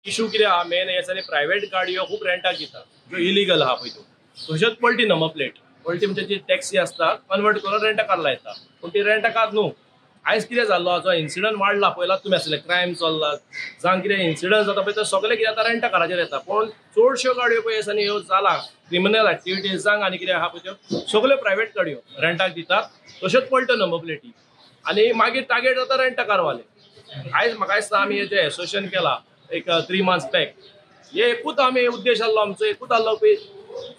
Issue कितें आहा main, हे दिसांनी प्रायवेट गाडयो खूब रेंटाक दिता, ज्यो इलिगल आहा पळय त्यो. तश्योच पलटी नंबर प्लेट, पलटी म्हणजे जी टॅक्सी आसता कन्वर्ट करून रेंटा कार लायता, पूण ती रेंटा कार न्हू. आयज कितें जाल्लो आहा, जो इन्सिडंट वाडला पळयलात तुमी आसले, क्रायम चल्ला, जावं कितें इन्सिडंट जाता पळय, ते सगळे कितें आतां रेंटा काराचेर येता. पूण चडश्यो गाडयो पळय दिसांनी ह्यो जाला क्रिमिनल एक्टिविटीज जावं आनी कितें आहा पळय, त्यो सगळ्यो प्रायवेट गाडयो रेंटाक दितात, तश्योच पलट्यो नंबर प्लेटी आनी मागीर टार्गेट जाता रेंटा कारवाले. आयज म्हाका दिसता आमी हेजें एसोसिएशन केला एक 3 मंथ्स बॅक, हे एकूच आमी उद्देश आहलो आमचो, एकूच आहलो पळय,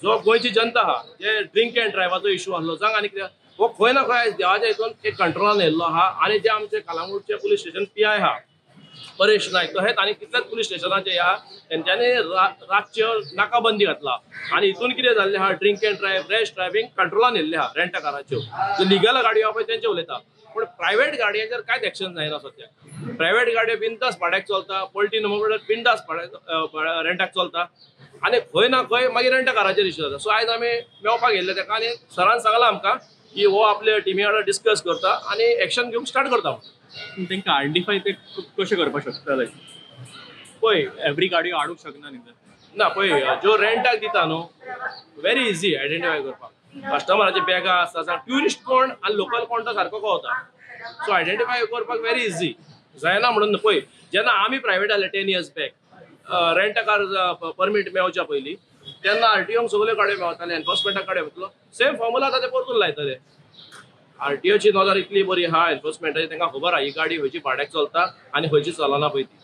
जो गोंयची जनता आहा, जे ड्रिंक एंड ड्रायव्हाचो इशू आहलो जावं आनी कितें, हो खंय ना खंय आयज देवाच्या हितून एक कंट्रोलान येयल्लो आहा. आनी जे आमचे कलांगूटचे पुलीस स्टेशन पीआय आहा परेश नायक, तशेंच आनी कितल्याच पुलीस स्टेशनाचे ह्या तेंच्यांनी रातच्यो नाकाबंदी घातला आनी हितून कितें जाल्लें आहा, drink and drive, rash driving कंट्रोलान येयल्लें आहा. रेंटा काराच्यो ज्यो लिगल गाडयो आहा पळय तेंचे उलयता, पूण प्रायवेट गाडयांचेर कांयच एक्शन जायना सद्याक. प्रायवेट गाडयो बिंदास भाड्याक चलता, पलटी नंबर बिंदास भाड्याक रेंटाक चलता आनी खंय ना खंय मागीर रेंटा काराचेर इशू जाता. सो आयज आमी मेळपाक येयल्ले ताका आनी सरान सांगलां आमकां की हो आपले टिमी वांगडा डिस्कस करता आनी एक्शन घेवंक स्टार्ट करता. तांकां आयडेंटिफाय ते कशें करपाक शकता लायक? पळय, एवरी गाडयो हाडूंक शकना न्ही ते. ना, पळय, ज्यो रेंटाक दिता न्हू, व्हेरी इझी आयडेंटिफाय करपाक. कस्टमराची बॅगां आसता, ट्युरिस्ट कोण आनी लोकल कोण तो सारको कळता. सो आयडेंटिफाय करपाक व्हेरी इझी जायना म्हणून. पळय, जेन्ना आमी प्रायवेट आहले 10 years back, rent car permit मेळच्या पयलीं, तेन्ना आरटीओंक सगल्यो गाडयो मेळताले, एनफोर्समेंटाक गाडयो मेळटलो. सेम फॉर्मुला आतां ते परतून लायतले. आरटीओची नदर इतली बरी आहा एनफोर्समेंटाची, तांकां खबर आहा ही गाडी खंयची भाड्याक चलता आनी खंयची चलना पळय ती.